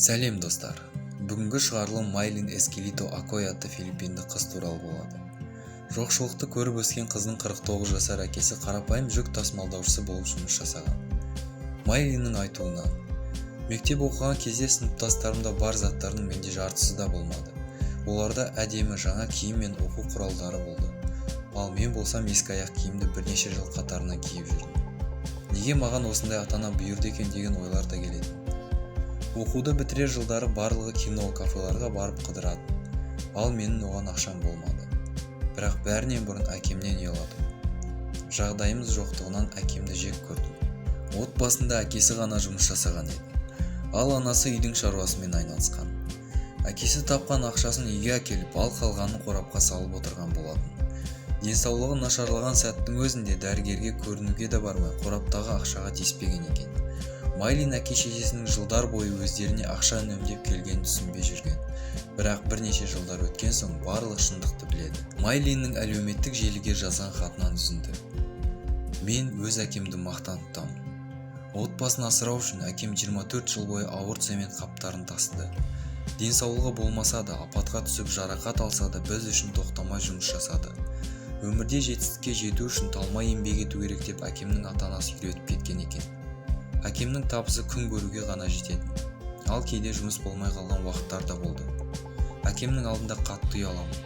Сәлем, достар! Бүгінгі шығарылым Майлин Эскелито Акой атты филиппиндік қыз туралы болады. Жоқшылықты көріп өскен қыздың 49 жасар әкесі қарапайым жүк тасымалдаушысы болып жұмыс жасаған. Майлиннің айтуынан, мектеп оқыған кезде сыныптастарымда бар заттардың менде жартысы да болмады. Оларда әдемі жаңа киім мен оқу құралдары болды, ал мен болсам ескі аяқ киімді бірнеше жыл қатарынан киіп жүрдім. Неге маған осындай ата-ана бұйырды екен деген ойлар да келетін. Оқуды бітірер жылдары барлығы кино, кафеларға барып қыдыратын, ал менің оған ақшам болмады. Бірақ бәрінен бұрын әкемнен ұялатынмын. Жағдайымыз жоқтығынан әкемді жек көрдім. Отбасында әкесі ғана жұмыс жасаған еді, ал анасы үйдің шаруасымен айналысқан. Әкесі тапқан ақшасын үйге әкеліп, ал қалғанын қорапқа салып отырған болатын. Денсаулығы нашарлаған сәттің өзінде дәрігерге көрінуге де бармай, қораптағы ақшаға тиіспеген екен. Майлин әке-шешесінің жылдар бойы өздеріне ақша үнемдеп келгенін түсінбей жүрген, бірақ бірнеше жылдар өткен соң барлық шындықты біледі. Майлиннің әлеуметтік желіге жазған хатынан үзінді: «Мен өз әкемді мақтан тұтамын. Отбасын асырау үшін әкем 24 жыл бойы ауыр цемент қаптарын тасыды. Денсаулығы болмаса да, апатқа түсіп жарақат алса да, біз үшін тоқтамай жұмыс жасады. Өмірде жетістікке жету үшін талмай еңбек ету керек деп әкемнің ата-анасы үйретіп кеткен екен. Әкемнің табысы күн көруге ғана жететін, ал кейде жұмыс болмай қалған уақыттар да болды. Әкемнің алдында қатты ұяламын.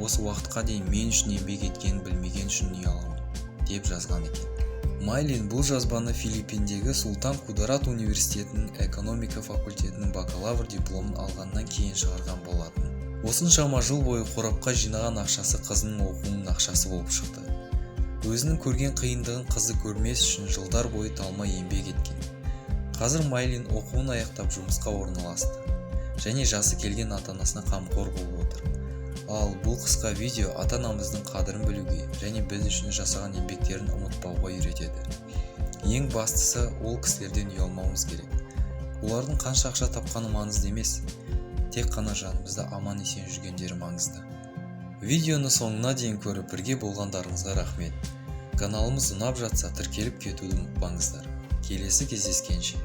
Осы уақытқа дейін мен үшін еңбек еткенін білмеген үшін ұяламын», – деп жазған екен. Майлин бұл жазбаны Филиппиндегі Султан Кударат университетінің экономика факультетінің бакалавр дипломын алғаннан кейін шығарған болатын. Осыншама жыл бойы қорапқа жинаған ақшасы қызының оқуының ақшасы болып шықты. Өзінің көрген қиындығын қызы көрмес үшін жылдар бойы талмай еңбек еткен. Қазір Майлин оқуын аяқтап, жұмысқа орналасты және жасы келген ата-анасына қамқор болып отыр. Ал бұл қысқа видео ата-анамыздың қадірін білуге және біз үшін жасаған еңбектерін ұмытпауға үйретеді. Ең бастысы, ол кісілерден ұялмауымыз керек. Олардың қанша ақша тапқаны маңызды емес, тек қана жанымызда аман-есен жүргендері маңызды. Видеоны соңына дейін көріп, бірге болғандарыңызға рахмет. Каналымыз ұнап жатса, тіркеліп кетуді ұмытпаңыздар. Келесі кездескенше!